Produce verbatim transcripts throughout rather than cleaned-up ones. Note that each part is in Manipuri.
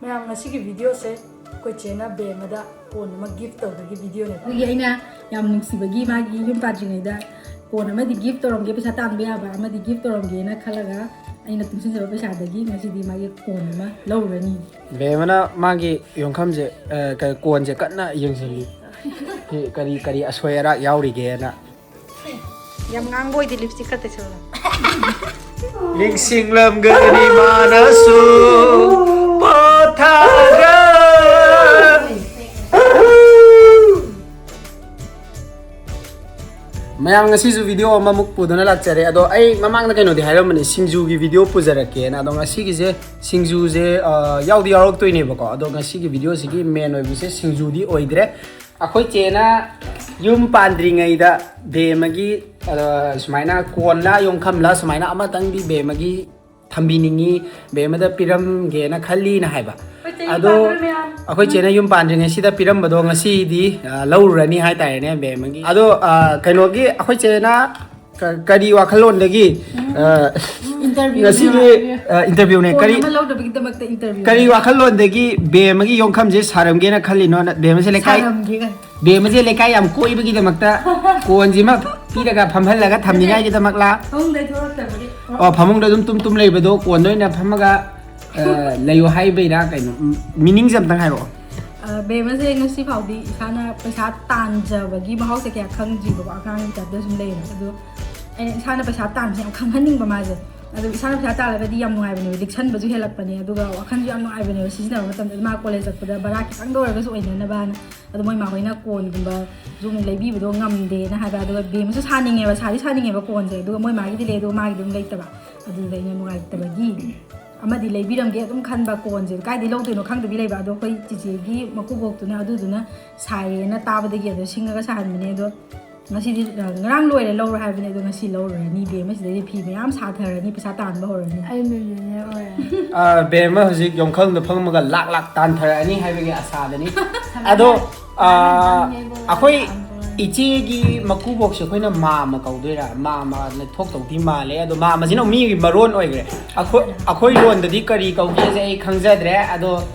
ꯃꯌꯥꯝ, ꯉꯁꯤꯒꯤ ꯚꯤꯗꯤꯑꯣꯁꯦ ꯑꯩꯈꯣꯏ ꯆꯦꯅ ꯕꯦꯝꯃꯗ ꯀꯣꯟ ꯑꯃ ꯒꯤꯐ ꯇꯧꯕꯒꯤ ꯚꯤꯗꯤꯑꯣꯅꯦ꯫ ꯑꯗꯨꯒꯤ ꯑꯩꯅ ꯌꯥꯝ ꯅꯨꯡꯁꯤꯕꯒꯤ ꯃꯥꯒꯤ ꯌꯨꯝ ꯄꯥꯟꯗ꯭ꯔꯤꯉꯩꯗ ꯀꯣꯟ ꯑꯃꯗꯤ ꯒꯤꯐ ꯇꯧꯔꯝꯒꯦ, ꯄꯩꯁꯥ ꯇꯥꯟꯕ ꯌꯥꯕ ꯑꯃꯗꯤ ꯒꯤꯐ ꯇꯧꯔꯝꯒꯦꯅ ꯈꯜꯂꯒ ꯑꯩꯅ ꯇꯨꯡꯁꯤꯟꯖꯕ ꯄꯩꯁꯥꯗꯒꯤ ꯉꯁꯤꯗꯤ ꯃꯥꯒꯤ ꯀꯣꯟ ꯑꯃ ꯂꯧꯔꯨꯔꯅꯤ꯫ ꯕꯦꯝꯃꯅ ꯃꯥꯒꯤ ꯌꯣꯡꯈꯝꯁꯦ, ꯑ, ꯀ-, ꯀꯣꯟꯁꯦ ꯀꯟꯅ ꯌꯦꯡꯁꯤꯜꯂꯤ꯫ ꯁꯤ ꯀꯔꯤ, ꯀꯔꯤ ꯑꯁꯣꯏ ꯑꯔꯥꯛ ꯌꯥꯎꯔꯤꯒꯦꯅ꯫ ꯌꯥꯝ ꯉꯥꯡꯕ ꯑꯣꯏꯗꯦ, ꯂꯤꯞꯁꯇꯤꯛ ꯈꯛꯇ ꯁꯪꯉ꯫ ꯅꯤꯡꯁꯤꯡꯂꯝꯒꯅꯤ ꯃꯥꯅꯁꯨ ꯄꯣꯊꯥꯔ꯫ ꯃꯌꯥꯝ, ꯉꯁꯤꯁꯨ ꯚꯤꯗꯤꯑꯣ ꯑꯃꯃꯨꯛ ꯄꯨꯗꯨꯅ ꯂꯥꯛꯆꯔꯦ꯫ ꯑꯗꯣ ꯑꯩ ꯃꯃꯥꯡꯗ ꯀꯩꯅꯣꯗꯤ ꯍꯥꯏꯔꯝꯕꯅꯦ, ꯁꯤꯡꯖꯨꯒꯤ ꯚꯤꯗꯤꯑꯣ ꯄꯨꯖꯔꯛꯀꯦꯅ꯫ ꯑꯗꯣ ꯉꯁꯤꯒꯤꯁꯦ ꯁꯤꯡꯖꯨꯁꯦ, ꯑ, ꯌꯥꯎꯗꯤ ꯌꯥꯎꯔꯛꯇꯣꯏꯅꯦꯕꯀꯣ꯫ ꯑꯗꯣ ꯉꯁꯤꯒꯤ ꯚꯤꯗꯤꯑꯣꯁꯤꯒꯤ ꯃꯦꯟ ꯑꯣꯏꯕꯁꯦ ꯁꯤꯡꯖꯨꯗꯤ ꯑꯣꯏꯗ꯭ꯔꯦ꯫ ꯑꯩꯈꯣꯏ ꯆꯦꯅ ꯌꯨꯝ ꯄꯥꯟꯗ꯭ꯔꯤꯉꯩꯗ ꯕꯦꯝꯃꯒꯤ, ꯑ, ꯁꯨꯃꯥꯏꯅ ꯀꯣꯟꯂ ꯌꯣꯡꯈꯝꯂ ꯁꯨꯃꯥꯏꯅ ꯑꯃꯇꯪꯗꯤ ꯕꯦꯝꯃꯒꯤ ꯊꯝꯕꯤꯅꯤꯡꯉꯤ, ꯕꯦꯝꯃꯗ ꯄꯤꯔꯝꯒꯦꯅ ꯈꯜꯂꯤꯅ ꯍꯥꯏꯕ꯫ ꯑꯩꯈꯣꯏ ꯆꯦ ꯑꯗꯣ ꯄꯥꯟꯗ꯭ꯔꯤꯉꯩ ꯃꯌꯥꯝ꯫ ꯑꯩꯈꯣꯏ ꯆꯦꯅ ꯌꯨꯝ ꯄꯥꯟꯗ꯭ꯔꯤꯉꯩꯁꯤꯗ ꯄꯤꯔꯝꯕꯗꯣ ꯉꯁꯤꯗꯤ, ꯑ, ꯂꯧꯔꯨꯔꯅꯤ ꯍꯥꯏꯇꯥꯔꯦꯅꯦ ꯕꯦꯝꯃꯒꯤ꯫ ꯑꯗꯣ, ꯑ, ꯀꯩꯅꯣꯒꯤ ꯑꯩꯈꯣꯏ ꯆꯦꯅ ꯀ-, ꯀꯔꯤ ꯋꯥꯈꯜꯂꯣꯟꯗꯒꯤ, ꯑ, ꯏꯟꯇꯔꯚ꯭ꯌꯨꯅꯦ꯫ ꯉꯁꯤꯒꯤ, ꯑ, ꯏꯟꯇꯔꯚ꯭ꯌꯨꯅꯦ꯫ ꯀꯣꯟ ꯀꯔꯤ, ꯑꯃ ꯂꯧꯗꯕꯒꯤꯗꯃꯛꯇ ꯏꯟꯇꯔꯚ꯭ꯌꯨ꯫ ꯀꯔꯤ ꯋꯥꯈꯜꯂꯣꯟꯗꯒꯤ ꯕꯦꯝꯃꯒꯤ ꯌꯣꯡꯈꯝꯁꯦ ꯁꯥꯔꯝꯒꯦꯅ ꯈꯜꯂꯤꯅꯣ? ꯅ-, ꯕꯦꯝꯃꯁꯦ ꯂꯩꯀꯥꯏ, ꯁꯥꯔꯝꯒꯦ ꯀꯥꯏ꯫ ꯕꯦꯝꯃꯁꯦ ꯂꯩꯀꯥꯏ ꯌꯥꯝ ꯀꯣꯏꯕꯒꯤꯗꯃꯛꯇ ꯀꯣꯟꯁꯤꯃ ꯄꯤꯔꯒ ꯐꯝꯍꯜꯂꯒ ꯊꯝꯅꯤꯡꯉꯥꯏꯒꯤꯗꯃꯛꯂꯥ? ꯐꯃꯨꯡꯗꯩ ꯊꯣꯛꯂꯛꯇꯕꯒꯤ꯫ ꯑꯣ, ꯐꯃꯨꯡꯗ ꯑꯗꯨꯝ ꯇꯨꯝ ꯇꯨꯝ ꯂꯩꯕꯗꯣ ꯀꯣꯟꯗ ꯑꯣꯏꯅ ꯐꯝꯃꯒ, ꯑ, ꯂꯩꯌꯣ ꯍꯥꯏꯕꯩꯔꯥ ꯀꯩꯅꯣ? ꯎꯝ, ꯃꯤꯅꯤꯡꯁꯦ ꯑꯝꯇꯪ ꯍꯥꯏꯔꯛꯑꯣ꯫ ꯑ, ꯕꯦꯝꯃꯁꯦ ꯉꯁꯤ ꯐꯥꯎꯗꯤ ꯏꯁꯥꯅ ꯄꯩꯁꯥ ꯇꯥꯟꯖꯕꯒꯤ ꯃꯍꯥꯎꯁꯦ ꯀꯌꯥ ꯈꯪꯗ꯭ꯔꯤꯕꯀꯣ, ꯑꯉꯥꯡꯒꯤ ꯇꯥꯏꯞꯇ ꯁꯨꯝ ꯂꯩꯌꯦꯕ꯫ ꯑꯗꯣ ꯑꯩꯅ ꯏꯁꯥꯅ ꯄꯩꯁꯥ ꯇꯥꯟꯕꯁꯦ ꯌꯥꯝ ꯈꯪꯍꯟꯅꯤꯡꯕ ꯃꯥꯁꯦ꯫ ꯑꯗꯣ ꯏꯁꯥꯅ ꯄꯩꯁꯥ ꯇꯥꯜꯂꯒꯗꯤ ꯌꯥꯝ ꯅꯨꯡꯉꯥꯏꯕꯅꯦꯕ, ꯂꯤꯛꯁꯟꯕꯁꯨ ꯍꯦꯜꯂꯛꯄꯅꯦ, ꯑꯗꯨꯒ ꯋꯥꯈꯜꯁꯨ ꯌꯥꯝ ꯅꯨꯡꯉꯥꯏꯕꯅꯦꯕ ꯁꯤꯖꯤꯟꯅꯕ ꯃꯇꯝꯗ꯫ ꯃꯥ ꯀꯣꯂꯦꯖ ꯆꯠꯄꯗ ꯚꯔꯥ ꯈꯤꯇꯪꯗ ꯑꯣꯏꯔꯒꯁꯨ ꯑꯣꯏꯅꯅꯕꯅ꯫ ꯑꯗꯣ ꯃꯣꯏ ꯃꯥꯍꯣꯏꯅ ꯀꯣꯟꯒꯨꯝꯕꯁꯨ ꯑꯃꯨꯛ ꯂꯩꯕꯤꯕꯗꯣ ꯉꯝꯗꯦꯅ ꯍꯥꯏꯕ꯫ ꯑꯗꯨꯒ ꯕꯦꯝꯃꯁꯨ ꯁꯥꯅꯤꯡꯉꯦꯕ, ꯁꯥꯗꯤ ꯁꯥꯅꯤꯡꯉꯦꯕ ꯀꯣꯟꯁꯦ, ꯑꯗꯨꯒ ꯃꯣꯏ ꯃꯥꯒꯤꯗꯤ ꯂꯩ, ꯑꯗꯨꯒ ꯃꯥꯒꯤꯗꯤ ꯑꯃꯨꯛ ꯂꯩꯇꯕ꯫ ꯑꯗꯨꯗ ꯑꯩꯅ ꯅꯨꯡꯉꯥꯏꯇꯕꯒꯤ ꯑꯃꯗꯤ ꯂꯩꯕꯤꯔꯝꯒꯦ ꯑꯗꯨꯝ ꯈꯟꯕ, ꯀꯣꯟꯁꯦ ꯀꯥꯏꯗꯩ ꯂꯧꯗꯣꯏꯅꯣ ꯈꯪꯗꯕꯤ ꯂꯩꯕ꯫ ꯑꯗꯣ ꯑꯩꯈꯣꯏ ꯆꯤꯆꯦꯒꯤ ꯃꯀꯨꯕꯣꯛꯇꯨꯅ ꯑꯗꯨꯗꯨꯅ ꯁꯥꯏꯌꯦꯅ ꯇꯥꯕꯗꯒꯤ ꯑꯗꯣ ꯁꯤꯡꯉꯒ ꯁꯥꯍꯟꯕꯅꯦ꯫ ꯑꯗꯣ ꯉꯁꯤꯗꯤ, ꯑ, ꯉꯔꯥꯡ ꯂꯣꯏꯔꯦ ꯂꯧꯔꯣ ꯍꯥꯏꯕꯅꯦ, ꯑꯗꯣ ꯉꯁꯤ ꯂꯧꯔꯨꯔꯅꯤ꯫ ꯕꯦꯝꯃ ꯁꯤꯗꯩꯗꯤ ꯐꯤ ꯃꯌꯥꯝ ꯁꯥꯊꯔꯅꯤ, ꯄꯩꯁꯥ ꯇꯥꯟꯕ ꯍꯧꯔꯅꯤ꯫ ꯑꯩ ꯃꯤꯂꯤꯅꯤꯌꯔ ꯑꯣꯏꯔꯅꯤ꯫ ꯑ, ꯕꯦꯝꯃ ꯍꯧꯖꯤꯛ ꯌꯣꯡꯈꯪꯗ ꯐꯝꯃꯒ ꯂꯥꯛ ꯂꯥꯛ ꯇꯥꯟꯊꯔꯛꯑꯅꯤ ꯍꯥꯏꯕꯒꯤ ꯑꯁꯥꯗꯅꯤ꯫ ꯑꯗꯣ, ꯑ, ꯑꯩꯈꯣꯏ ꯏꯆꯦꯒꯤ ꯃꯀꯨꯕꯣꯛꯁꯦ ꯑꯩꯈꯣꯏꯅ ꯃꯥꯝꯃ ꯀꯧꯗꯣꯏꯔꯥ? ꯃꯥꯝꯃꯅ ꯊꯣꯛꯇꯧꯗꯤ ꯃꯥꯜꯂꯦ, ꯑꯗꯣ ꯃꯥꯝꯃꯁꯤꯅ ꯑꯃꯨꯛ ꯃꯤꯒꯤ ꯃꯔꯣꯟ ꯑꯣꯏꯈ꯭ꯔꯦ꯫ ꯑꯩꯈꯣꯏ ꯑꯩꯈꯣꯏ ꯂꯣꯟꯗꯗꯤ ꯀꯔꯤ ꯀꯧꯒꯦꯁꯦ ꯑꯩ ꯈꯪꯖꯗ꯭ꯔꯦ, ꯑꯗꯣ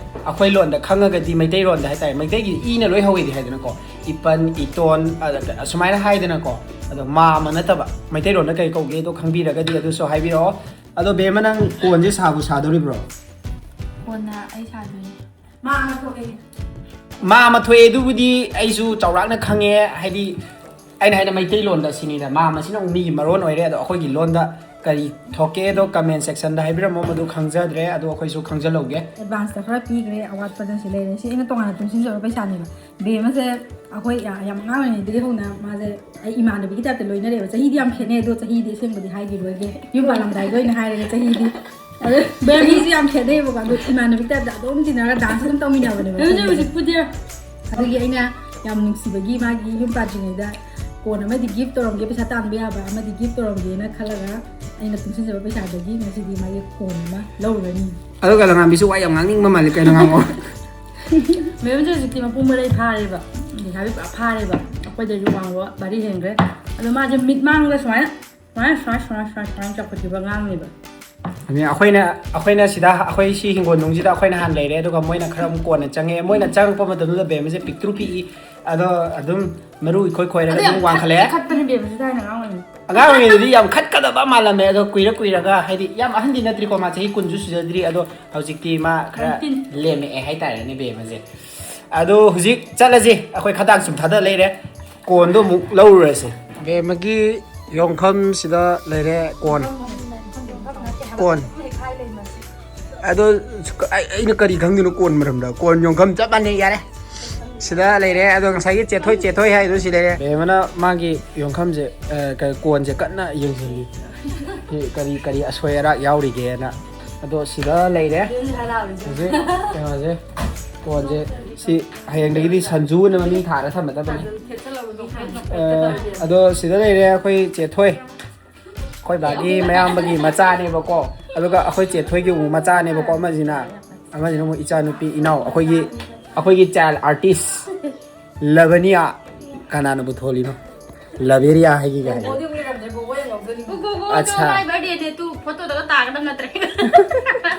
ꯑꯩꯈꯣꯏ ꯂꯣꯟꯗ ꯈꯪꯉꯒꯗꯤ, ꯃꯩꯇꯩꯔꯣꯟꯗ ꯍꯥꯏꯇꯥꯔꯦ, ꯃꯩꯇꯩꯒꯤ ꯏꯅ ꯂꯣꯏ ꯍꯧꯋꯤꯗꯤ ꯍꯥꯏꯗꯅꯀꯣ, ꯏꯄꯟ, ꯏꯇꯣꯟ, ꯑꯗ ꯑꯁꯨꯃꯥꯏꯅ ꯍꯥꯏꯗꯅꯀꯣ꯫ ꯑꯗꯣ ꯃꯥꯝꯃ ꯅꯠꯇꯕ ꯃꯩꯇꯩꯔꯣꯟꯗ ꯀꯔꯤ ꯀꯧꯒꯦꯗꯣ ꯈꯪꯕꯤꯔꯒꯗꯤ ꯑꯗꯨꯁꯨ ꯍꯥꯏꯕꯤꯔꯛꯑꯣ꯫ ꯑꯗꯣ ꯕꯦꯝꯃ, ꯅꯪ ꯀꯣꯟꯁꯦ ꯁꯥꯕꯨ ꯁꯥꯗꯣꯔꯤꯕ꯭ꯔꯣ? ꯀꯣꯟꯅ ꯑꯩ ꯁꯥꯗꯣꯏꯅꯦ꯫ ꯃꯥ ꯑꯃ ꯊꯣꯛꯑꯦ꯫ ꯃꯥꯝꯃ ꯊꯣꯛꯑꯦ, ꯑꯗꯨꯕꯨꯗꯤ ꯑꯩꯁꯨ ꯆꯥꯎꯔꯥꯛꯅ ꯈꯪꯉꯦ꯫ ꯍꯥꯏꯗꯤ ꯑꯩꯅ ꯍꯥꯏꯅ ꯃꯩꯇꯩꯂꯣꯟꯗ ꯁꯤꯅꯤꯗ, ꯃꯥꯝꯃꯁꯤꯅ ꯑꯃꯨꯛ ꯃꯤꯒꯤ ꯃꯔꯣꯟ ꯑꯣꯏꯔꯦ꯫ ꯑꯗꯣ ꯑꯩꯈꯣꯏꯒꯤ ꯂꯣꯟꯗ ꯀꯔꯤ ꯊꯣꯛꯀꯦꯗꯣ comment sectionꯗ ꯍꯥꯏꯕꯤꯔꯝꯃꯣ, ꯃꯗꯨ ꯈꯪꯖꯗ꯭ꯔꯦ, ꯑꯗꯣ ꯑꯩꯈꯣꯏꯁꯨ ꯈꯪꯖꯜꯍꯧꯒꯦ꯫ ꯑꯦꯗꯚꯥꯟꯁꯇ ꯈꯔ ꯄꯤꯈ꯭ꯔꯦ, ꯑꯋꯥꯠꯄꯗ ꯁꯤ ꯂꯩꯔꯦ꯫ ꯁꯤ ꯑꯩꯅ ꯇꯣꯉꯥꯟꯅ ꯇꯨꯡꯁꯤꯟꯖꯕ ꯄꯩꯁꯥꯅꯦꯕ꯫ ꯕꯦꯝꯃꯁꯦ ꯑꯩꯈꯣꯏ ꯌꯥ- ꯌꯥꯝ ꯑꯉꯥꯡ ꯑꯣꯏꯔꯤꯉꯩꯗꯒꯤ ꯍꯧꯅ ꯃꯥꯁꯦ ꯑꯩ ꯏꯃꯥꯟꯅꯕꯤꯒꯤ ꯇꯥꯏꯞꯇ ꯂꯣꯏꯅꯔꯦꯕ꯫ ꯆꯍꯤꯗꯤ ꯌꯥꯝ ꯈꯦꯠꯅꯩ, ꯑꯗꯣ ꯆꯍꯤꯗꯤ ꯑꯁꯦꯡꯕꯗꯤ ꯍꯥꯏꯈꯤꯔꯣꯏꯒꯦ, ꯌꯨꯝ ꯄꯥꯜꯂꯝꯗꯥꯏꯗ ꯑꯣꯏꯅ ꯍꯥꯏꯔꯒꯦ꯫ ꯆꯍꯤꯗꯤ ꯑꯗꯣ ꯆꯍꯤꯁꯦ ꯌꯥꯝ ꯈꯦꯠꯅꯩꯕꯀꯣ, ꯑꯗꯣ ꯏꯃꯥꯟꯅꯕꯤ ꯇꯥꯏꯞꯇ ꯑꯗꯨꯝ ꯇꯤꯟꯅꯔꯒ ꯗꯥꯟꯁ ꯑꯗꯨꯝ ꯇꯧꯃꯤꯟꯅꯕꯅꯦꯕ꯫ ꯍꯧꯖꯤꯛ ꯍꯧꯖꯤꯛꯄꯨꯗꯤ ꯑꯗꯨꯒꯤ ꯑꯩꯅ ꯌꯥꯝ ꯅꯨꯡꯁꯤꯕꯒꯤ ꯃꯥꯒꯤ ꯌꯨꯝ ꯄꯥꯟꯗ꯭ꯔꯤꯉꯩꯗ ꯀꯣꯟ ꯑꯃꯗꯤ ꯒꯤꯐ ꯇꯧꯔꯝꯒꯦ, ꯄꯩꯁꯥ ꯇꯥꯟꯕ ꯌꯥꯕ ꯑꯃꯗꯤ ꯒꯤꯐ ꯇꯧꯔꯝꯒꯦꯅ ꯈꯜꯂꯒ ꯑꯩꯅ ꯇꯨꯡꯁꯤꯟꯖꯕ ꯄꯩꯁꯥꯗꯒꯤ ꯉꯁꯤꯗꯤ ꯃꯥꯒꯤ ꯀꯣꯟ ꯑꯃ ꯂꯧꯔꯨꯔꯅꯤ꯫ ꯑꯗꯨꯒ ꯂꯉꯥꯝꯕꯤꯁꯨ ꯋꯥ ꯌꯥꯝ ꯉꯥꯡꯅꯤꯡꯕ ꯃꯥꯜꯂꯦ, ꯀꯩꯅꯣ ꯉꯥꯡꯉꯣ꯫ ꯃꯦꯝꯁꯦ ꯍꯧꯖꯤꯛꯇꯤ ꯃꯄꯨꯡ ꯃꯔꯩ ꯐꯥꯔꯦꯕ, ꯂꯩꯁꯥꯕꯤ ꯄꯨꯔꯥ ꯐꯥꯔꯦꯕ꯫ ꯑꯩꯈꯣꯏꯗꯁꯨ ꯋꯥꯡꯕ ꯚꯥꯔꯤ ꯍꯦꯟꯈ꯭ꯔꯦ꯫ ꯑꯗꯣ ꯃꯥꯁꯦ ꯃꯤꯠ ꯃꯥꯡꯗ ꯁꯨꯃꯥꯏꯅ ꯁꯨꯃꯥꯏꯅ ꯁꯨꯃꯥꯏꯅ ꯁꯨꯃꯥꯏꯅ ꯁꯨꯃꯥꯏꯅ ꯁꯨꯃꯥꯏꯅ ꯆꯥꯎꯈꯠꯈꯤꯕ ꯑꯉꯥꯡꯅꯦꯕ꯫ ꯑꯗꯨꯅ ꯑꯩꯈꯣꯏꯅ ꯑꯩꯈꯣꯏꯅ ꯁꯤꯗ, ꯑꯩꯈꯣꯏ ꯁꯤ ꯍꯤꯡꯒꯣꯜꯅꯨꯡꯁꯤꯗ ꯑꯩꯈꯣꯏꯅ ꯍꯥꯟꯅ ꯂꯩꯔꯦ, ꯑꯗꯨꯒ ꯃꯣꯏꯅ ꯈꯔ ꯑꯃꯨꯛ ꯀꯣꯟꯅ ꯆꯪꯉꯛꯑꯦ꯫ ꯃꯣꯏꯅ ꯆꯪꯉꯛꯄ ꯃꯇꯝꯗꯨꯗ ꯕꯦꯝꯃꯁꯦ ꯄꯤꯛꯇ꯭ꯔꯨ ꯄꯤꯛꯏ, ꯑꯗꯣ ꯑꯗꯨꯝ ꯃꯔꯨ ꯏꯈꯣꯏ ꯈꯣꯏꯔꯒ ꯑꯗꯣ ꯌꯥꯝ ꯑꯗꯨꯝ ꯋꯥꯡꯈꯠꯂꯛꯑꯦ꯫ ꯈꯠꯄꯅꯦ ꯕꯦꯝꯃꯁꯦ ꯊꯥꯏꯅ ꯑꯉꯥꯡ ꯑꯣꯏꯔꯤꯉꯩꯗ꯫ ꯑꯉꯥꯡ ꯑꯣꯏꯔꯤꯉꯩꯗꯗꯤ ꯌꯥꯝ ꯈꯠꯀꯗꯕ ꯃꯥꯜꯂꯝꯃꯦ, ꯑꯗꯣ ꯀꯨꯏꯔ ꯀꯨꯏꯔꯒ, ꯍꯥꯏꯗꯤ ꯌꯥꯝ ꯑꯍꯟꯗꯤ ꯅꯠꯇ꯭ꯔꯤꯀꯣ, ꯃꯥ ꯆꯍꯤ ꯀꯨꯟꯁꯨ ꯁꯨꯖꯗ꯭ꯔꯤ, ꯑꯗꯣ ꯍꯧꯖꯤꯛꯇꯤ ꯃꯥ ꯈꯔ Nineteen. ꯂꯦꯝꯃꯛꯑꯦ ꯍꯥꯏꯇꯥꯔꯦꯅꯦ ꯕꯦꯝꯃꯁꯦ꯫ ꯑꯗꯣ ꯍꯧꯖꯤꯛ ꯆꯠꯂꯁꯤ, ꯑꯩꯈꯣꯏ ꯈꯗꯥꯡ ꯆꯨꯝꯊꯥꯗ ꯂꯩꯔꯦ, ꯀꯣꯟꯗꯣ ꯑꯃꯨꯛ ꯂꯧꯔꯨꯔꯁꯦ꯫ ꯕꯦꯝꯃꯒꯤ ꯌꯣꯡꯐꯝꯁꯤꯗ ꯂꯩꯔꯦ ꯀꯣꯟ꯫ ꯀꯣꯟ꯫ ꯑꯗꯣ ꯑꯩ- ꯑꯩꯅ ꯀꯔꯤ ꯈꯪꯗꯣꯏꯅꯣ ꯀꯣꯟ ꯃꯔꯝꯗ? ꯀꯣꯟ ꯌꯣꯡꯐꯝ ꯆꯞ ꯃꯥꯟꯅꯩ, ꯌꯥꯔꯦ꯫ ꯁꯤꯗ ꯂꯩꯔꯦ꯫ ꯑꯗꯣ ꯉꯁꯥꯏꯒꯤ ꯆꯦꯊꯣꯏ, ꯆꯦꯊꯣꯏ ꯍꯥꯏꯗꯣ ꯁꯤ ꯂꯩꯔꯦ꯫ ꯕꯦꯝꯃꯅ ꯃꯥꯒꯤ ꯌꯣꯡꯐꯝꯁꯦ, ꯑ, ꯀ- ꯀꯣꯟꯁꯦ ꯀꯟꯅ ꯌꯦꯡꯁꯤꯜꯂꯤ꯫ ꯁꯤ ꯀꯔꯤ ꯀꯔꯤ ꯑꯁꯣꯏ ꯑꯔꯥꯛ ꯌꯥꯎꯔꯤꯒꯦꯅ꯫ ꯑꯗꯣ ꯁꯤꯗ ꯂꯩꯔꯦ꯫ ꯍꯧꯖꯤꯛ ꯀꯩꯅꯣꯁꯦ, ꯀꯣꯟꯁꯦ ꯁꯤ ꯍꯌꯦꯡꯗꯒꯤꯗꯤ ꯁꯟꯖꯨꯅ ꯃꯃꯤꯡ ꯊꯥꯔ ꯊꯝꯃꯗꯕꯅꯤ꯫ ꯑ, ꯑꯗꯣ ꯁꯤꯗ ꯂꯩꯔꯦ ꯑꯩꯈꯣꯏ ꯆꯦꯊꯣꯏ, ꯑꯩꯈꯣꯏ ꯕꯥꯒꯤ ꯃꯌꯥꯝꯕꯒꯤ ꯃꯆꯥꯅꯦꯕꯀꯣ꯫ ꯑꯗꯨꯒ ꯑꯩꯈꯣꯏ ꯆꯦꯊꯣꯏꯒꯤ ꯑꯃꯨꯛ ꯃꯆꯥꯅꯦꯕꯀꯣ꯫ ꯑꯃꯁꯤꯅ, ꯑꯃꯁꯤꯅ ꯑꯃꯨꯛ ꯏꯆꯥꯅꯨꯄꯤ, ꯏꯅꯥꯎ, ꯑꯩꯈꯣꯏꯒꯤ, ꯑꯩꯈꯣꯏꯒꯤ child artist ꯂꯕꯅꯤꯌꯥ꯫ ꯀꯅꯥꯅꯕꯨ ꯊꯣꯜꯂꯤꯅꯣ? ꯂꯕꯦꯔꯤꯌꯥ ꯍꯥꯏꯒꯤ ꯀꯥꯏ꯫ ꯕꯣꯗꯤ ꯑꯃꯨꯛ ꯂꯩꯔꯝꯗ꯭ꯔꯦ, ꯕꯣꯕꯣ ꯌꯥꯝ ꯉꯥꯎꯖꯅꯤꯡꯕ꯫ ꯎꯒꯨꯒꯨ ꯑꯠꯁꯥ꯫ ꯃꯥꯏ ꯕꯥꯔꯗꯦꯅꯦ ꯇꯨ ꯐꯣꯇꯣꯗꯒ ꯇꯥꯒꯗꯕ ꯅꯠꯇ꯭ꯔꯦ꯫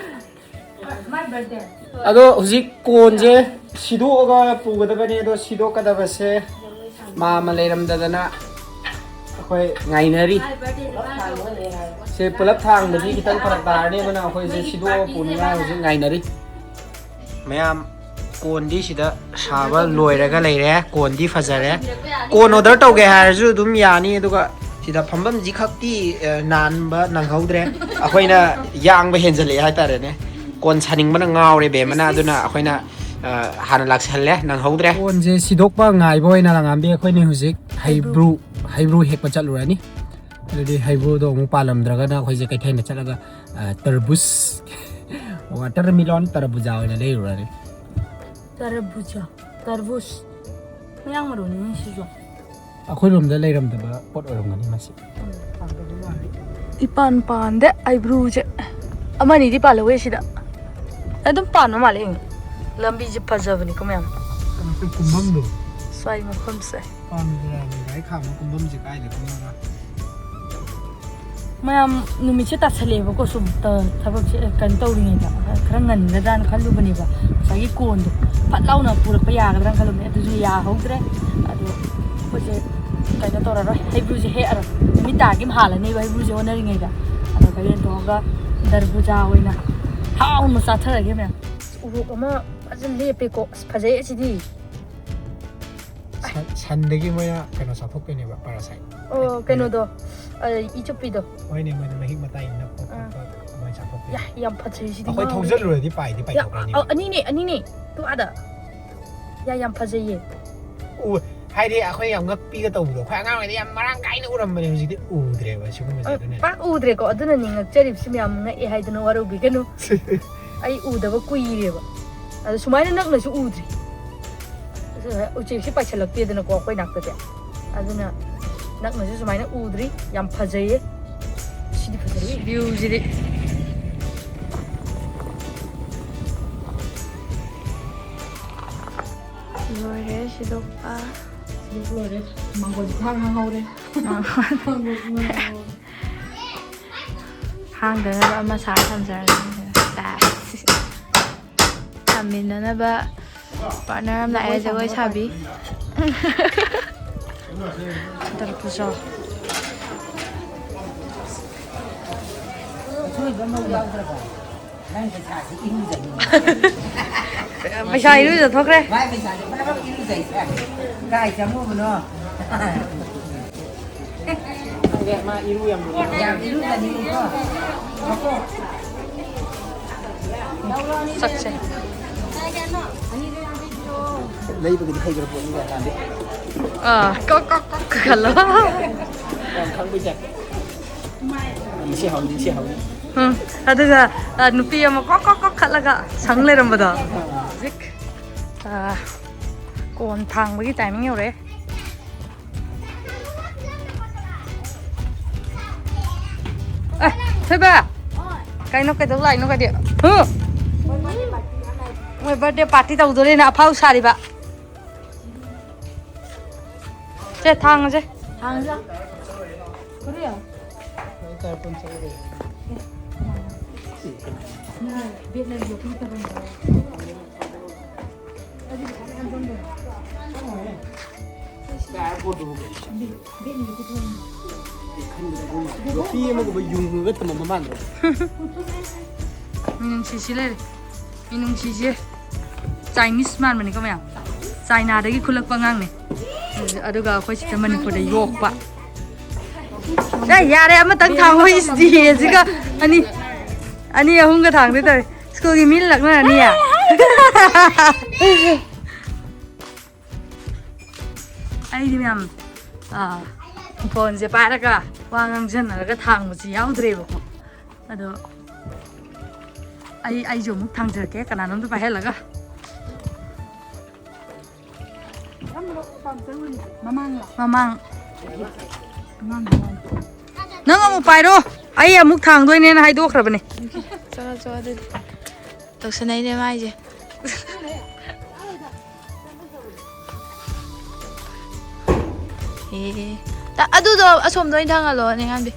ꯃꯥꯏ ꯕꯥꯔꯗꯦ꯫ ꯑꯗꯣ ꯍꯧꯖꯤꯛ ꯀꯣꯟꯁꯦ ꯁꯤꯗꯣꯛꯑꯒ ꯄꯨꯒꯗꯕꯅꯦ꯫ ꯑꯗꯣ ꯁꯤꯗꯣꯛꯀꯗꯕꯁꯦ ꯃꯥ ꯑꯃ ꯂꯩꯔꯝꯗꯗꯅ ꯑꯩꯈꯣꯏ ꯉꯥꯏꯅꯔꯤ꯫ ꯁꯦ ꯄꯨꯂꯞ ꯊꯥꯡꯕꯗꯤ ꯈꯤꯇꯪ ꯐꯔꯛ ꯇꯥꯔꯅꯤ꯫ ꯑꯗꯨꯅ ꯑꯩꯈꯣꯏꯁꯦ ꯁꯤꯗꯣꯛꯑ ꯄꯨꯅꯤꯡꯉꯥꯏ ꯍꯧꯖꯤꯛ ꯉꯥꯏꯅꯔꯤ꯫ ꯃꯌꯥꯝ ꯀꯣꯟꯗꯤ ꯁꯤꯗ ꯁꯥꯕ ꯂꯣꯏꯔꯒ ꯂꯩꯔꯦ꯫ ꯀꯣꯟꯗꯤ ꯐꯖꯔꯦ꯫ ꯀꯣꯟ ꯑꯣꯔꯗꯔ ꯇꯧꯒꯦ ꯍꯥꯏꯔꯁꯨ ꯑꯗꯨꯝ ꯌꯥꯅꯤ꯫ ꯑꯗꯨꯒ ꯁꯤꯗ ꯐꯝꯐꯝꯁꯤ ꯈꯛꯇꯤ ꯑ, ꯅꯥꯟꯕ ꯅꯪꯍꯧꯗ꯭ꯔꯦ꯫ ꯑꯩꯈꯣꯏꯅ ꯌꯥꯡꯕ ꯍꯦꯟꯖꯜꯂꯛꯑꯦ ꯍꯥꯏꯇꯥꯔꯦꯅꯦ꯫ ꯀꯣꯟ ꯁꯥꯅꯤꯡꯕꯅ ꯉꯥꯎꯔꯦ ꯕꯦꯝꯃꯅ꯫ ꯑꯗꯨꯅ ꯑꯩꯈꯣꯏꯅ ꯑ, ꯍꯥꯟꯅ ꯂꯥꯛꯁꯜꯂꯦ, ꯅꯪꯍꯧꯗ꯭ꯔꯦ꯫ ꯀꯣꯟꯁꯦ ꯁꯤꯗꯣꯛꯄ ꯉꯥꯏꯕ ꯑꯣꯏꯅ ꯂꯉꯥꯝꯕꯤ ꯑꯩꯈꯣꯏꯅꯤ ꯍꯧꯖꯤꯛ ꯍꯩꯕ꯭ꯔꯨ ꯍꯩꯕ꯭ꯔꯨ ꯍꯦꯛꯄ ꯆꯠꯂꯨꯔꯅꯤ꯫ ꯑꯗꯨꯗꯤ ꯍꯩꯕ꯭ꯔꯨꯗꯣ ꯑꯃꯨꯛ ꯄꯥꯜꯂꯝꯗ꯭ꯔꯒꯅ ꯑꯩꯈꯣꯏꯁꯦ ꯀꯩꯊꯦꯜꯗ ꯆꯠꯂꯒ ꯑ, ꯇꯔꯕꯨꯁ ꯋꯥꯇꯔ ꯃꯤꯂꯣꯟ ꯇꯔꯕꯨꯖꯥ ꯑꯣꯏꯅ ꯂꯩꯔꯨꯔꯅꯤ꯫ ꯇꯔꯕꯨꯖꯥ꯫ ꯇꯔꯕꯨꯖ꯫ ꯃꯌꯥꯡ ꯃꯔꯨꯅꯤꯅꯦ ꯁꯤꯁꯨ꯫ ꯑꯩꯈꯣꯏꯔꯣꯝꯗ ꯂꯩꯔꯝꯗꯕ ꯄꯣꯠ ꯑꯣꯏꯔꯝꯒꯅꯤ ꯃꯁꯤ꯫ ꯏꯄꯥꯟ ꯄꯥꯟꯗꯦ ꯑꯩꯕ꯭ꯔꯨꯁꯦ꯫ ꯑꯃꯅꯤꯗꯤ ꯄꯥꯜꯍꯧꯋꯦ ꯁꯤꯗ꯫ ꯑꯗꯨꯝ ꯄꯥꯟꯕ ꯃꯥꯜꯂꯦ ꯌꯦꯡꯉꯣ꯫ ꯂꯝꯕꯤꯁꯦ ꯐꯖꯕꯅꯤꯀꯣ ꯃꯌꯥꯝ꯫ ꯀꯨꯝꯐꯝꯗꯣ ꯁ꯭ꯋꯥꯏ ꯃꯐꯝꯁꯦ꯫ ꯄꯥꯝꯗ꯭ꯔꯥ? ꯒꯥꯔꯤ ꯈꯥꯝꯕ ꯀꯨꯝꯐꯝꯁꯦ ꯀꯥꯏꯗ ꯀꯨꯝꯃꯒ? ꯃꯌꯥꯝ ꯅꯨꯃꯤꯠꯁꯦ ꯇꯥꯁꯜꯂꯛꯑꯦꯕꯀꯣ꯫ ꯁꯨꯝ ꯇ- ꯊꯕꯛꯁꯦ ꯀꯩꯅꯣ ꯇꯧꯔꯤꯉꯩꯗ ꯈꯔ ꯉꯟꯒꯗ꯭ꯔꯥꯅ ꯈꯜꯂꯨꯕꯅꯦꯕ꯫ ꯉꯁꯥꯏꯒꯤ ꯀꯣꯟꯗꯣ ꯐꯠ ꯂꯥꯎꯅ ꯄꯨꯔꯛꯄ ꯌꯥꯒꯗ꯭ꯔꯥꯅ ꯈꯜꯂꯨꯕꯅꯦ꯫ ꯑꯗꯨꯁꯨ ꯌꯥꯍꯧꯗ꯭ꯔꯦ꯫ ꯑꯗꯣ ꯑꯩꯈꯣꯏꯁꯦ ꯀꯩꯅꯣ ꯇꯧꯔꯔꯣꯏ, ꯍꯩꯕ꯭ꯔꯨꯁꯦ ꯍꯦꯛꯑꯔꯣꯏ꯫ ꯅꯨꯃꯤꯠ ꯇꯥꯒꯤ ꯑꯃ ꯍꯥꯜꯂꯅꯦꯕ ꯍꯩꯕ꯭ꯔꯨꯁꯦ ꯍꯣꯠꯅꯔꯤꯉꯩꯗ꯫ ꯑꯗꯣ ꯀꯩꯅꯣ ꯇꯧꯔꯒ ꯗꯔꯕꯨꯖꯥ ꯑꯣꯏꯅ ꯍꯥꯎꯅ ꯆꯥꯊꯔꯒꯦ ꯃꯌꯥꯝ꯫ ꯎꯔꯣꯛ ꯑꯃ ꯐꯖꯅ ꯂꯦꯞꯄꯦꯀꯣ꯫ ꯑꯁ, ꯐꯖꯩ ꯑꯁꯤꯗꯤ꯫ ꯁꯟ- ꯁꯟꯗꯒꯤ ꯃꯣꯏꯅ ꯀꯩꯅꯣ ꯆꯥꯊꯣꯛꯇꯣꯏꯅꯦꯕ, ꯄꯥꯔꯥꯁꯥꯏꯠ꯫ ꯑꯣ, ꯀꯩꯅꯣꯗꯣ, ꯑ, ꯏ ꯆꯨꯞꯄꯤꯗꯣ꯫ ꯍꯣꯏꯅꯦ, ꯃꯣꯏꯅ ꯃꯍꯤꯛ ꯃꯇꯥꯏ ꯅꯞꯄ ꯑꯥ꯫ ꯈꯣꯠꯄ ꯑꯗꯨꯃꯥꯏꯅ ꯆꯥꯊꯣꯛꯇꯣꯏꯅꯦ꯫ ꯌꯥ, ꯌꯥꯝ ꯐꯖꯩ ꯁꯤꯗꯤ꯫ ꯑꯩꯈꯣꯏ ꯉꯥꯎꯔꯦ꯫ ꯊꯧꯖꯜꯂꯨꯔꯗꯤ ꯄꯥꯏꯗꯤ ꯌꯥ, ꯄꯥꯏꯊꯣꯛꯈ꯭ꯔꯅꯤ꯫ ꯑ, ꯑꯅꯤꯅꯦ, ꯑꯅꯤꯅꯦ꯫ ꯇꯨ ꯑꯥꯗ꯫ ꯌꯥ, ꯌꯥꯝ ꯐꯖꯩꯌꯦ꯫ ꯎ, ꯍꯥꯏꯗꯤ ꯑꯩꯈꯣꯏ ꯌꯥꯝ ꯉꯛꯄꯤꯒ ꯇꯧꯕꯗꯣ, ꯑꯩꯈꯣꯏ ꯑꯉꯥꯡ ꯑꯣꯏꯔꯤꯉꯩꯗ ꯌꯥꯝ ꯃꯔꯥꯡ ꯀꯥꯏꯅ ꯎꯔꯝꯕꯅꯦ, ꯍꯧꯖꯤꯛꯇꯤ ꯎꯗ꯭ꯔꯦꯕ ꯁꯤꯒꯨꯝꯕꯁꯦ꯫ ꯑ, ꯑꯗꯨꯅ ꯄꯥꯛ ꯎꯗ꯭ꯔꯦꯀꯣ꯫ ꯑꯗꯨꯅꯅꯤ ꯉꯛꯆꯔꯤꯕꯁꯤ ꯃꯌꯥꯝ ꯉꯛꯑꯦ ꯍꯥꯏꯗꯅ ꯋꯥꯔꯧꯕꯤꯒꯅꯨ꯫ ꯑꯩ ꯎꯗꯕ ꯀꯨꯏꯔꯦꯕ꯫ ꯑꯗꯣ ꯁꯨꯃꯥꯏꯅ ꯅꯛꯅꯁꯨ ꯎꯗ꯭ꯔꯤ꯫ ꯎꯆꯦꯛꯁꯤ ꯄꯥꯏꯁꯜꯂꯛꯇꯦꯗꯅꯀꯣ ꯑꯩꯈꯣꯏ ꯅꯥꯛꯇꯗꯤ꯫ ꯑꯗꯨꯅ ꯅꯛꯅꯁꯨ ꯁꯨꯃꯥꯏꯅ ꯎꯗ꯭ꯔꯤ꯫ ꯌꯥꯝ ꯐꯖꯩꯌꯦ꯫ ꯁꯤꯗꯤ ꯐꯖꯔꯦ꯫ ꯚ꯭ꯌꯨꯁꯤꯗꯤ꯫ ꯂꯣꯏꯔꯦ ꯁꯤꯗꯣꯛꯄ꯫ ꯂꯣꯏꯔꯦ꯫ ꯃꯥꯡꯒꯣꯟ ꯈꯨꯍꯥꯡ ꯍꯥꯡꯍꯧꯔꯦ꯫ ꯃꯥꯡꯒꯣꯟ꯫ ꯃꯥꯡꯒꯣꯟ ꯈꯨꯍꯥꯡ ꯍꯥꯡꯍꯧꯔꯦ꯫ ꯍꯥꯡꯗꯅꯕ ꯑꯃ ꯁꯥꯔ ꯊꯝꯖꯔꯒꯦ꯫ ꯁꯦꯁ꯫ ꯊꯝꯃꯤꯟꯅꯅꯕ ꯄꯥꯔꯠꯅꯔ ꯑꯃ ꯂꯥꯛꯑꯦ, ꯖꯒꯣꯏ ꯁꯥꯕꯤ꯫ ꯇꯔꯛꯄꯁꯨ꯫ ꯅꯪ ꯄꯩꯁꯥꯁꯤ ꯏꯔꯨꯖꯅꯤꯡꯉꯤ꯫ ꯄꯩꯁꯥ ꯏꯔꯨꯖꯊꯣꯛꯈ꯭ꯔꯦ꯫ ꯃꯥꯏ ꯄꯩꯁꯥꯁꯤ ꯄꯨꯂꯞ ꯏꯔꯨꯖꯩꯁꯦ꯫ ꯀꯥꯏ ꯆꯪꯉꯨꯕꯅꯣ? ꯈꯪꯗꯦ, ꯃꯥ ꯏꯔꯨ ꯌꯥꯝ ꯂꯨ-, ꯌꯥꯝ ꯏꯔꯨꯖꯅꯤꯡꯉꯤꯀꯣ꯫ ꯃꯀꯣꯛ꯫ ꯁꯛꯁꯦ꯫ ꯂꯩꯕꯒꯤꯗꯤ ꯍꯩꯈ꯭ꯔ ꯄꯣꯠꯅꯤ ꯀꯥꯏ ꯀꯥꯟꯗꯦ꯫ ꯑꯥ, ꯀꯛ, ꯀꯛ, ꯀꯛ ꯈꯜꯂꯣ꯫ ꯌꯥꯝ ꯈꯪꯕꯩ ꯇꯥꯏꯞ꯫ ꯁꯤ ꯍꯥꯎꯅꯤ, ꯁꯤ ꯍꯥꯎꯅꯤ꯫ ꯎꯝ, ꯑꯗꯨꯒ, ꯑ, ꯅꯨꯄꯤ ꯑꯃ ꯀ꯭ꯔꯣꯛ ꯀ꯭ꯔꯣꯛ ꯀ꯭ꯔꯣꯛ ꯈꯠꯂꯒ ꯁꯪ ꯂꯩꯔꯝꯕꯗꯣ꯫ ꯍꯧꯖꯤꯛ, ꯑ, ꯀꯣꯟ ꯊꯥꯡꯕꯒꯤ ꯇꯥꯏꯃꯤꯡ ꯌꯧꯔꯛꯑꯦ꯫ ꯑꯦ, ꯊꯣꯏꯕ! ꯀꯩꯅꯣ, ꯀꯩꯗꯧ ꯂꯥꯛꯏꯅꯣ ꯒꯥꯗꯤ? ꯍꯨ! ꯃꯣꯏ ꯕꯥꯔꯗꯦ ꯄꯥꯔꯇꯤ ꯇꯧꯗꯣꯔꯦꯅ ꯑꯐꯥꯎ ꯁꯥꯔꯤꯕ꯫ ꯁꯦ, ꯊꯥꯡꯉꯁꯦ꯫ ꯊꯥꯡꯉꯁꯦ꯫ ꯀꯔꯤ? ꯅꯨꯄꯤ ꯑꯃꯒꯨꯝꯕ ꯌꯨꯡꯉꯒ ꯊꯝꯃꯝꯕ ꯃꯥꯟꯗ꯭ꯔꯣ? ꯃꯤꯅꯨꯡꯁꯤꯁꯤ ꯂꯩꯔꯦ꯫ ꯃꯤꯅꯨꯡꯁꯤꯁꯦ ꯆꯥꯏꯅꯤꯁ ꯃꯥꯟꯕꯅꯤꯀꯣ ꯃꯌꯥꯝ꯫ ꯆꯥꯏꯅꯥꯗꯒꯤ ꯈꯨꯜꯂꯛꯄ ꯑꯉꯥꯡꯅꯦ꯫ ꯑꯗꯨꯒ ꯑꯩꯈꯣꯏ ꯁꯤꯗ ꯃꯅꯤꯄꯨꯔꯗ ꯌꯣꯛꯄ꯫ ꯑꯦ, ꯌꯥꯔꯦ, ꯑꯃꯇꯪ ꯊꯥꯡꯉꯣ, ꯏꯁ, ꯗꯤ ꯑꯦꯁꯤꯒ ꯑꯅꯤ, ꯑꯅꯤ ꯑꯍꯨꯝꯒ ꯊꯥꯡꯗꯣꯏ ꯇꯧꯔꯦ꯫ ꯁ꯭ꯀꯨꯜꯒꯤ ꯃꯤꯅ ꯂꯛꯅꯔꯅꯤꯌꯦ꯫ ꯑꯩꯗꯤ ꯃꯌꯥꯝ, ꯑꯥ, ꯐꯣꯟꯁꯦ ꯄꯥꯏꯔꯒ ꯋꯥ ꯉꯥꯡꯖꯟꯅꯔꯒ ꯊꯥꯡꯕꯁꯤ ꯌꯥꯎꯗ꯭ꯔꯦꯕꯀꯣ꯫ ꯑꯗꯣ ꯑꯩ, ꯑꯩꯁꯨ ꯑꯃꯨꯛ ꯊꯥꯡꯖꯔꯛꯀꯦ, ꯀꯅꯥꯅꯣꯝꯇ ꯄꯥꯏꯍꯜꯂꯒ꯫ ꯃꯃꯥꯡ꯫ ꯅꯪ ꯑꯃꯨꯛ ꯄꯥꯏꯔꯣ, ꯑꯩ ꯑꯃꯨꯛ ꯊꯥꯡꯗꯣꯏꯅꯦꯅ ꯍꯥꯏꯗꯣꯛꯈ꯭ꯔꯕꯅꯦ꯫ ꯆꯣ, ꯆꯣ, ꯑꯗꯨꯗꯤ ꯇꯧꯁꯟꯅꯩꯅꯦ ꯃꯥꯏꯁꯦ꯫ ꯑꯦ, ꯇ-, ꯑꯗꯨꯗꯣ ꯑꯁꯣꯝꯗ ꯑꯣꯏꯅ ꯊꯥꯡꯍꯜꯂꯣ, ꯅꯦꯍꯥꯟꯕꯤ꯫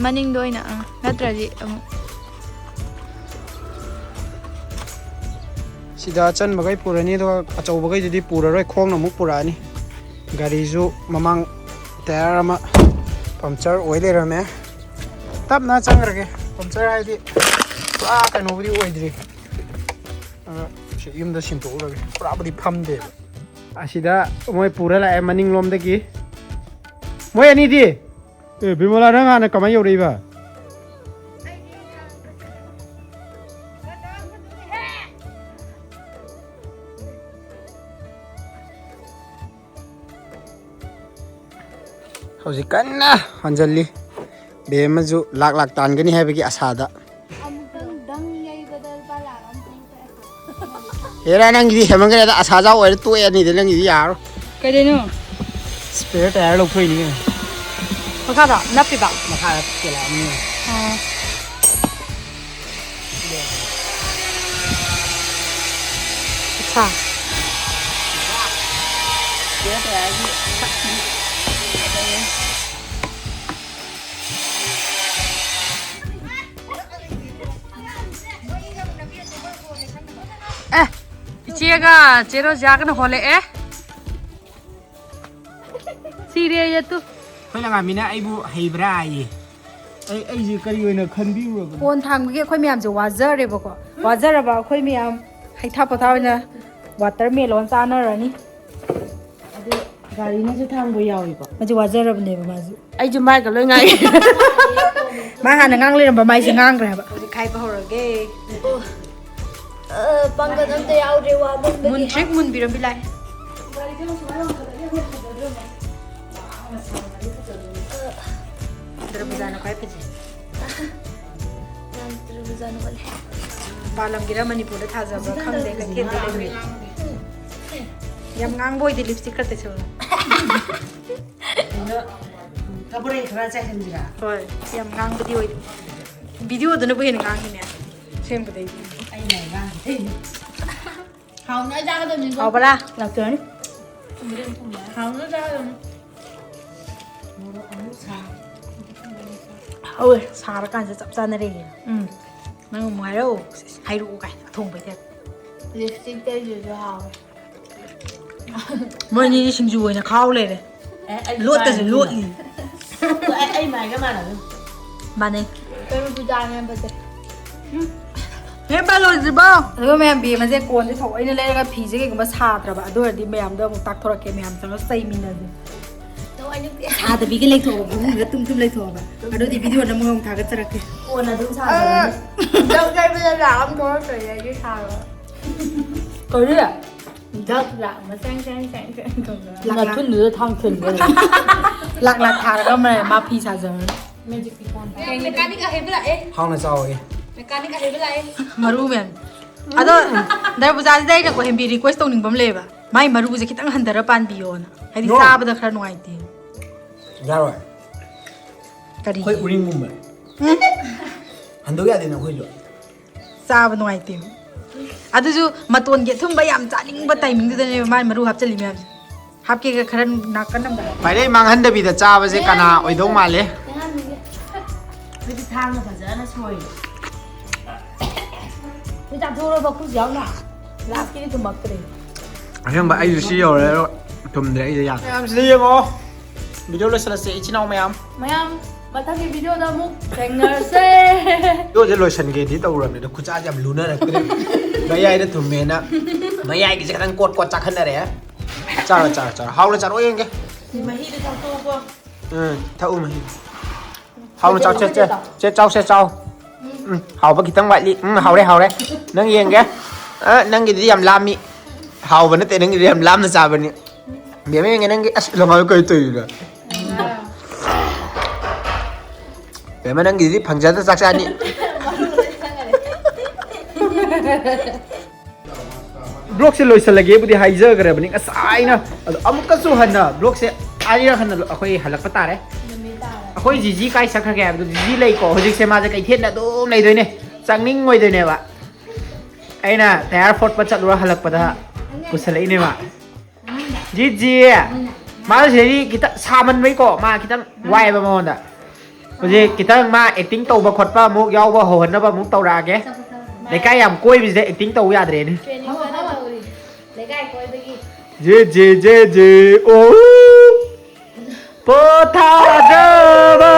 ꯃꯅꯤꯡꯗ ꯑꯣꯏꯅ, ꯑꯥ, ꯅꯠꯇ꯭ꯔꯗꯤ ꯑꯃꯨꯛ꯫ ꯁꯤꯗ ꯑꯆꯟꯕꯈꯩ ꯄꯨꯔꯅꯤ, ꯑꯗꯨꯒ ꯑꯆꯧꯕꯈꯩꯗꯨꯗꯤ ꯄꯨꯔꯔꯣꯏ, ꯈꯣꯡꯅ ꯑꯃꯨꯛ ꯄꯨꯔꯛꯑꯅꯤ꯫ ꯒꯥꯔꯤꯁꯨ ꯃꯃꯥꯡ ꯇꯌꯥꯔ ꯑꯃ ꯄꯝꯆꯔ ꯑꯣꯏ ꯂꯩꯔꯝꯃꯦ꯫ ꯇꯞꯅ ꯆꯪꯈ꯭ꯔꯒꯦ꯫ ꯄꯝꯆꯔ ꯍꯥꯏꯗꯤ ꯄꯨꯔꯥ ꯀꯩꯅꯣꯕꯨꯗꯤ ꯑꯣꯏꯗ꯭ꯔꯤ꯫ ꯑꯗꯣ ꯁꯤ ꯌꯨꯝꯗ ꯁꯤꯟꯗꯣꯛꯎꯔꯒꯦ꯫ ꯄꯨꯔꯥꯕꯨꯗꯤ ꯐꯝꯗꯦꯕ꯫ ꯑꯁꯤꯗ ꯃꯣꯏ ꯄꯨꯔ ꯂꯥꯛꯑꯦ ꯃꯅꯤꯡꯂꯣꯝꯗꯒꯤ꯫ ꯃꯣꯏ ꯑꯅꯤꯗꯤ? ꯑꯦ, ꯕꯤꯃꯣꯂꯥ, ꯅꯪ ꯍꯥꯟꯅ ꯀꯃꯥꯏꯅ ꯌꯧꯔꯛꯏꯕ? ꯍꯧꯖꯤꯛ ꯀꯟꯅ ꯍꯣꯟꯖꯜꯂꯤ꯫ ꯕꯦꯝ ꯑꯃꯁꯨ ꯂꯥꯛ ꯂꯥꯛ ꯇꯥꯟꯒꯅꯤ ꯍꯥꯏꯕꯒꯤ ꯑꯁꯥꯗ꯫ ꯑꯃꯨꯛꯇꯪ ꯗꯪ ꯌꯩꯕꯗ ꯂꯨꯄꯥ ꯂꯥꯛ ꯑꯃ ꯐꯪꯉꯦ꯫ ꯍꯦꯔꯥ, ꯅꯪꯒꯤꯗꯤ ꯍꯦꯃꯟꯈ꯭ꯔꯦꯗ, ꯑꯁꯥꯖꯥ ꯑꯣꯏꯔ ꯇꯣꯛꯑꯦ ꯑꯅꯤꯗꯤ, ꯅꯪꯒꯤꯗꯤ ꯌꯥꯔꯣꯏ꯫ ꯀꯩꯗꯩꯅꯣ? ꯁ꯭ꯄꯦꯌꯔ ꯇꯌꯥꯔ ꯂꯧꯊꯣꯛꯏꯅꯤ ꯀꯩꯅꯣ꯫ ꯃꯈꯥꯗ ꯅꯞꯄꯤꯕ? ꯃꯈꯥꯗ ꯀꯦꯜꯂꯛꯑꯕꯅꯤ꯫ ꯑꯥ꯫ ꯑꯠꯁꯥ꯫ ꯁ꯭ꯄꯦꯌꯔ ꯇꯌꯥꯔꯒꯤ ꯁꯛꯁꯤꯗꯤ꯫ ꯑꯦ, ꯏꯆꯦꯒ ꯆꯦ ꯔꯣꯖꯤꯌꯥꯒꯅ ꯍꯣꯜꯂꯛꯑꯦ꯫ ꯁꯤꯔꯦ ꯌꯦꯠꯇꯨ꯫ ꯑꯩꯈꯣꯏ ꯂꯉꯥꯃꯤꯅ ꯑꯩꯕꯨ ꯍꯩꯕ꯭ꯔꯥ ꯍꯥꯏꯌꯦ꯫ ꯑꯩ, ꯑꯩꯁꯦ ꯀꯔꯤ ꯑꯣꯏꯅ ꯈꯟꯕꯤꯔꯨꯔꯕꯅꯣ? ꯀꯣꯟ ꯊꯥꯡꯕꯒꯤ ꯑꯩꯈꯣꯏ ꯃꯌꯥꯝꯁꯦ ꯋꯥꯖꯔꯦꯕꯀꯣ꯫ ꯋꯥꯖꯔꯕ ꯑꯩꯈꯣꯏ ꯃꯌꯥꯝ ꯍꯩꯊꯥ ꯄꯣꯊꯥ ꯑꯣꯏꯅ ꯋꯥꯇꯔꯃꯦꯂꯣꯟ ꯆꯥꯅꯔꯅꯤ꯫ ꯑꯗꯨ ꯒꯥꯔꯤꯅꯁꯨ ꯊꯥꯡꯕ ꯌꯥꯎꯏꯀꯣ꯫ ꯃꯥꯁꯨ ꯋꯥꯖꯔꯕꯅꯦꯕ ꯃꯥꯁꯨ꯫ ꯑꯩꯁꯨ ꯃꯥꯏꯒ ꯂꯣꯏ ꯉꯥꯡꯉꯦ꯫ ꯃꯥ ꯍꯥꯟꯅ ꯉꯥꯡ ꯂꯩꯔꯝꯕ ꯃꯥꯏꯁꯦ ꯉꯥꯡꯈ꯭ꯔꯦ ꯍꯥꯏꯕ꯫ ꯍꯧꯖꯤꯛ ꯈꯥꯏꯕ ꯍꯧꯔꯒꯦ꯫ ꯑꯣ꯫ ꯑ, ꯄꯥꯡꯒꯜ ꯑꯝꯇ ꯌꯥꯎꯗ꯭ꯔꯦ, ꯋꯥꯃꯟꯕꯒꯤ꯫ ꯃꯨꯟꯇ꯭ꯔꯤꯛ ꯃꯨꯟꯕꯤꯔꯝꯕꯤ ꯂꯥꯏ꯫ ꯗ꯭ꯔꯕꯨꯖꯥꯅ ꯈ꯭ꯋꯥꯏ ꯐꯖꯩ꯫ ꯌꯥꯝ ꯗ꯭ꯔꯕꯨꯖꯥꯅ ꯈ꯭ꯋꯥꯏ ꯐꯖꯩ꯫ ꯃꯄꯥꯟ ꯂꯝꯒꯤꯔ ꯃꯅꯤꯄꯨꯔꯗ ꯊꯥꯖꯕ꯭ꯔꯥ ꯈꯪꯗꯦ, ꯀꯩꯊꯦꯜꯗ ꯂꯩꯕꯒꯤ꯫ ꯌꯥꯝ ꯉꯥꯡꯕ ꯑꯣꯏꯗꯦ, ꯂꯤꯞꯁꯇꯤꯛ ꯈꯔ ꯇꯩꯁꯜꯂꯣ꯫ ꯀꯩꯅꯣ, ꯀꯕꯣꯔꯦꯡ ꯈꯔ ꯆꯥꯏꯍꯟꯁꯤꯔꯥ? ꯍꯣꯏ, ꯌꯥꯝ ꯉꯥꯡꯕꯗꯤ ꯑꯣꯏꯗꯦ꯫ ꯚꯤꯗꯤꯑꯣꯗꯅꯕꯨ ꯍꯦꯟꯅ ꯉꯥꯡꯉꯤꯅꯦ, ꯑꯁꯦꯡꯕꯗꯩꯗꯤ꯫ ꯑꯩꯅ ꯉꯥꯡꯉꯤꯗꯩꯗꯤ꯫ ꯍꯥꯎꯅ ꯆꯥꯒꯗꯕꯅꯤꯀꯣ꯫ ꯍꯥꯎꯕ꯭ꯔꯥ? ꯂꯥꯛꯆꯔꯅꯤ꯫ ꯍꯥꯎꯅ ꯆꯥꯒꯗꯕꯅꯤ꯫ ꯍꯧꯋꯦ, ꯁꯥꯔꯀꯥꯟꯁꯤꯗ ꯆꯞ ꯆꯥꯅꯔꯦ꯫ ꯎꯝ, ꯅꯪ ꯑꯃꯨꯛ ꯍꯥꯏꯔꯛꯑꯣ꯫ ꯍꯥꯏꯔꯛꯑꯣ ꯀꯥꯏꯅ ꯑꯊꯣꯡꯕꯩ ꯇꯥꯏꯞ꯫ Lipstick ꯇꯩꯗ꯭ꯔꯁꯨ ꯍꯥꯎꯋꯦ꯫ ꯃꯣꯏ ꯑꯅꯤꯗꯤ ꯁꯤꯡꯖꯨ ꯑꯣꯏꯅ ꯈꯥꯎ ꯂꯩꯔꯦ꯫ ꯑꯦ, ꯑꯩ ꯂꯣꯠꯇꯁꯨ ꯆꯥꯔꯅꯤ꯫ ꯂꯣꯠꯂꯤ꯫ ꯑꯩ, ꯑꯩ ꯃꯥꯏꯒ ꯃꯥꯟꯅꯕꯅꯤ꯫ ꯃꯥꯟꯅꯩ꯫ ꯇꯔꯨ ꯄꯨꯖꯥꯅꯦ ꯍꯥꯏꯕꯁꯦ꯫ ꯍꯦ, ꯄꯥꯜꯂꯣꯏꯗ꯭ꯔꯤꯕꯣ? ꯑꯗꯨꯒ ꯃꯌꯥꯝ, ꯕꯦꯝꯃꯁꯦ ꯀꯣꯟꯁꯦ ꯊꯑꯣꯏꯅ ꯂꯩꯔꯒ ꯐꯤꯁꯦ ꯀꯩꯒꯨꯝꯕ ꯁꯥꯗ꯭ꯔꯕ, ꯑꯗꯨ ꯑꯣꯏꯔꯗꯤ ꯃꯌꯥꯝꯗ ꯑꯃꯨꯛ ꯇꯥꯛꯊꯣꯔꯛꯀꯦ, ꯃꯌꯥꯝ ꯆꯪꯉꯒ ꯆꯩꯃꯤꯟꯅꯁꯦ꯫ ꯊꯑꯣꯏꯅ ꯁꯥꯗꯕꯤꯒꯤ ꯂꯩꯊꯣꯛꯑꯕ, ꯐꯃꯨꯡꯗ ꯇꯨꯝ ꯇꯨꯝ ꯂꯩꯊꯣꯛꯑꯕ꯫ ꯑꯗꯨꯗꯤ ꯚꯤꯗꯤꯑꯣ ꯅꯝꯃꯒ ꯑꯃꯨꯛ ꯊꯥꯒꯠꯆꯔꯛꯀꯦ꯫ ꯀꯣꯟꯅ ꯑꯗꯨꯝ ꯁꯥꯖꯔꯅꯤ꯫ ꯗꯛ ꯂꯩꯕꯗ ꯂꯥꯛ ꯑꯃ ꯊꯣꯛꯂꯛꯇꯣꯏꯅꯦ ꯑꯩꯒꯤ ꯁꯥꯕ꯫ ꯀꯔꯤ? ꯗꯛ ꯂꯥꯛ ꯑꯃ ꯁꯦꯡ ꯁꯦꯡ ꯁꯦꯡ ꯁꯦꯡ ꯇꯧꯗꯅ꯫ ꯂꯥꯛ ꯂꯥꯛ꯫ ꯃꯊꯨꯟꯗꯨꯗ ꯊꯥꯡ ꯊꯤꯟꯕ꯫ ꯂꯥꯛ ꯂꯥꯛ ꯊꯥꯔꯒ ꯃ-, ꯃꯥ ꯐꯤ ꯁꯥꯖꯔꯅꯤ꯫ Magic ꯄꯤꯀꯣꯟ꯫ ꯃꯦꯀꯥꯅꯤꯛ ꯑꯍꯩꯕ ꯂꯥꯛꯑꯦ꯫ ꯍꯥꯎꯅ ꯆꯥꯎꯋꯦ꯫ ꯃꯦꯀꯥꯅꯤꯛ ꯑꯍꯩꯕ ꯂꯥꯛꯑꯦ꯫ ꯃꯔꯨ ꯃꯌꯥꯝ꯫ ꯑꯗꯣ ꯗꯔꯕꯨꯖꯥꯁꯤꯗ ꯑꯩꯅꯀꯣ ꯍꯦꯝꯕꯤ request ꯇꯧꯅꯤꯡꯕ ꯑꯃ ꯂꯩꯌꯦꯕ꯫ ꯃꯥꯏ ꯃꯔꯨꯁꯦ ꯈꯤꯇꯪ ꯍꯟꯊꯔ ꯄꯥꯟꯕꯤꯌꯣꯅ꯫ ꯍꯥꯏꯗꯤ No꯫ ꯆꯥꯕꯗ ꯈꯔ ꯅꯨꯡꯉꯥꯏꯇꯦ꯫ ꯌꯥꯔꯣꯏ꯫ ꯀꯔꯤ? ꯑꯩꯈꯣꯏ ꯎꯔꯤꯡꯒꯨꯝꯕ꯫ ꯎꯝ꯫ ꯍꯟꯗꯣꯛ ꯌꯥꯗꯦꯅ ꯑꯩꯈꯣꯏꯁꯨ꯫ ꯆꯥꯕ ꯅꯨꯡꯉꯥꯏꯇꯦ꯫ ꯑꯗꯨꯁꯨ ꯃꯇꯣꯟꯒꯤ ꯑꯊꯨꯝꯕ ꯌꯥꯝ ꯆꯥꯅꯤꯡꯕ timing ꯗꯨꯗꯅꯦꯕ ꯃꯥꯏ ꯃꯔꯨ ꯍꯥꯞꯆꯤꯜꯂꯤ ꯃꯌꯥꯝꯁꯦ꯫ ꯍꯥꯞꯀꯦꯒ ꯈꯔ ꯅꯥꯀꯟ ꯑꯃꯗ꯫ ꯄꯥꯏꯔꯩ ꯃꯥꯡꯍꯟꯗꯕꯤꯗ ꯆꯥꯕꯁꯦ ꯀꯅꯥ ꯑꯣꯏꯗꯧ ꯃꯥꯜꯂꯦ? ꯑꯩꯈꯣꯏꯗꯤ ꯊꯥꯡꯅ ꯐꯖꯅ ꯁꯣꯏꯔꯦ꯫ ꯅꯣꯏ ꯆꯥꯊꯣꯛꯎꯔꯕ ꯈꯨꯠꯁꯨ ꯌꯥꯎꯅ? ꯂꯥꯁꯀꯤꯗꯤ ꯊꯨꯝꯃꯛꯇ꯭ꯔꯦ꯫ ꯑꯁꯦꯡꯕ ꯑꯩꯁꯨ ꯁꯤ ꯌꯧꯔꯦ, ꯑꯗꯣ ꯊꯨꯝꯗ꯭ꯔꯦ, ꯑꯩꯁꯦ ꯌꯥꯗ꯭ꯔꯦ꯫ ꯃꯌꯥꯝ ꯁꯤꯗ ꯌꯦꯡꯉꯣ꯫ ꯚꯤꯗꯤꯑꯣ ꯂꯣꯏꯁꯤꯜꯂꯁꯦ, ꯏꯆꯤꯟ ꯏꯅꯥꯎ ꯃꯌꯥꯝ꯫ ꯃꯌꯥꯝ, ꯃꯊꯪꯒꯤ ꯚꯤꯗꯤꯑꯣꯗ ꯑꯃꯨꯛ ꯊꯦꯡꯅꯔꯁꯦ꯫ ꯚꯤꯗꯤꯑꯣꯁꯦ ꯂꯣꯏꯁꯤꯟꯒꯦꯗꯤ ꯇꯧꯔꯕꯅꯦ, ꯑꯗꯣ ꯈꯨꯠꯁꯥꯁꯦ ꯌꯥꯝ ꯂꯨꯅꯔꯛꯇ꯭ꯔꯦ꯫ ꯃꯌꯥꯏꯗ ꯊꯨꯝꯃꯦꯅ ꯃꯌꯥꯏꯒꯤꯁꯦ ꯈꯤꯇꯪ ꯀꯣꯠ ꯀꯣꯠ ꯆꯥꯈꯠꯅꯔꯦ꯫ ꯆꯥꯔꯣ, ꯆꯥꯔꯣ, ꯆꯥꯔꯣ꯫ ꯍꯥꯎꯅ ꯆꯥꯔꯣ ꯌꯦꯡꯒꯦ꯫ ꯁꯤ ꯃꯍꯤꯗꯣ ꯊꯛꯇꯣꯛꯑꯣ꯫ ꯎꯝ, ꯊꯛꯎ ꯃꯍꯤ꯫ ꯍꯥꯎꯅ ꯆꯥꯎ, ꯆꯦ, ꯆꯦ꯫ ꯆꯦ, ꯆꯥꯎ, ꯆꯦ, ꯆꯥꯎ꯫ ꯎꯝ, ꯍꯥꯎꯕ ꯈꯤꯇꯪ ꯋꯥꯠꯂꯤ꯫ ꯎꯝ, ꯍꯥꯎꯔꯦ, ꯍꯥꯎꯔꯦ꯫ ꯅꯪ ꯌꯦꯡꯒꯦ꯫ ꯑ, ꯅꯪꯒꯤꯗꯤ ꯌꯥꯝ ꯂꯥꯝꯃꯤ꯫ ꯍꯥꯎꯕ ꯅꯠꯇꯦ, ꯅꯪꯒꯤꯗꯤ ꯌꯥꯝ ꯂꯥꯝꯅ ꯆꯥꯕꯅꯤ꯫ ꯕꯦꯝꯃ ꯌꯦꯡꯒꯦ ꯅꯪꯒꯤ꯫ ꯑꯁ, ꯂꯃꯥꯏ ꯀꯩ ꯇꯧꯔꯤꯅꯣ? ꯕꯦꯝꯃ ꯅꯪꯒꯤꯗꯤ ꯐꯪꯖꯗ ꯆꯥꯛ ꯆꯥꯅꯤ꯫ ꯕ꯭ꯂꯣꯒꯁꯦ ꯂꯣꯏꯁꯤꯜꯂꯒꯦꯕꯨꯗꯤ ꯍꯥꯏꯖꯈ꯭ꯔꯕꯅꯤ ꯉꯁꯥꯏꯅ꯫ ꯑꯗꯣ ꯑꯃꯨꯛꯀꯁꯨ ꯍꯟꯅ ꯕ꯭ꯂꯣꯒꯁꯦ ꯑꯅꯤꯔꯛ ꯍꯟꯅ ꯑꯩꯈꯣꯏ ꯍꯜꯂꯛꯄ ꯇꯥꯔꯦ꯫ ꯑꯩꯈꯣꯏ ꯖꯤꯖꯤ ꯀꯥꯏ ꯆꯠꯈ꯭ꯔꯒꯦ ꯍꯥꯏꯕꯗꯣ, ꯖꯤꯖꯤ ꯂꯩꯀꯣ, ꯍꯧꯖꯤꯛꯁꯦ ꯃꯥꯁꯦ ꯀꯩꯊꯦꯜꯗ ꯑꯗꯨꯝ ꯂꯩꯗꯣꯏꯅꯦ, ꯆꯪꯅꯤꯡꯉꯣꯏꯗꯣꯏꯅꯦꯕ꯫ ꯑꯩꯅ ꯇꯌꯥꯔ ꯐꯣꯠꯄ ꯆꯠꯂꯨꯔ ꯍꯜꯂꯛꯄꯗ ꯄꯨꯁꯜꯂꯛꯏꯅꯦ ꯃꯥ꯫ ꯖꯤꯖꯤ! ꯃꯥ ꯁꯤꯗꯩꯗꯤ ꯈꯤꯇꯪ ꯁꯥꯃꯟꯕꯩꯀꯣ, ꯃꯥ ꯈꯤꯇꯪ ꯋꯥꯏꯑꯦꯕ ꯃꯉꯣꯟꯗ꯫ ꯍꯧꯖꯤꯛ ꯈꯤꯇꯪ ꯃꯥ ꯑꯦꯛꯇꯤꯡ ꯇꯧꯕ ꯈꯣꯠꯄ ꯑꯃꯨꯛ ꯌꯥꯎꯕ ꯍꯧꯍꯟꯅꯕ ꯑꯃꯨꯛ ꯇꯧꯔꯛꯑꯒꯦ꯫ ꯂꯩꯀꯥꯏ ꯌꯥꯝ ꯀꯣꯏꯕꯁꯤꯗ ꯑꯦꯛꯇꯤꯡ ꯇꯧꯕ ꯌꯥꯗ꯭ꯔꯦꯅꯦ꯫ ꯇ꯭ꯔꯦꯅꯤꯡ ꯐꯖꯅ ꯇꯧꯔꯤ꯫ ꯂꯩꯀꯥꯏ ꯀꯣꯏꯕꯒꯤ꯫ ꯖꯦ ꯖꯦ ꯖꯦ ꯖꯦ ꯑꯣ꯫ ꯄꯣꯊꯥꯖꯕ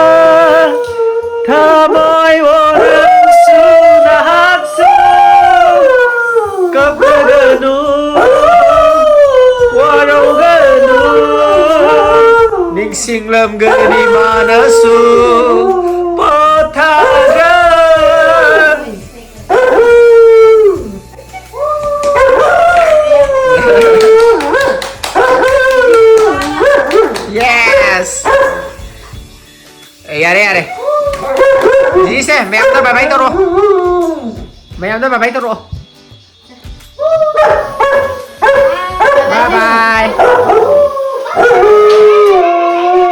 ꯊꯃꯣꯏ ꯑꯣꯏꯔꯁꯨ ꯅꯍꯥꯛꯁꯨ ꯀꯞꯀꯅꯨ, ꯋꯥꯔꯧꯒꯅꯨ꯫ ꯅꯤꯡꯁꯤꯡꯂꯝꯒꯅꯤ ꯃꯥꯅꯁꯨ ꯄꯣꯊꯥꯖ Yes! ꯑꯦ, ꯌꯥꯔꯦ, ꯌꯥꯔꯦ꯫ ꯖꯤꯁꯦ, ꯃꯌꯥꯝꯗ bye bye ꯇꯧꯔꯣ꯫ ꯃꯌꯥꯝꯗ bye bye ꯇꯧꯔꯣ꯫ Bye bye.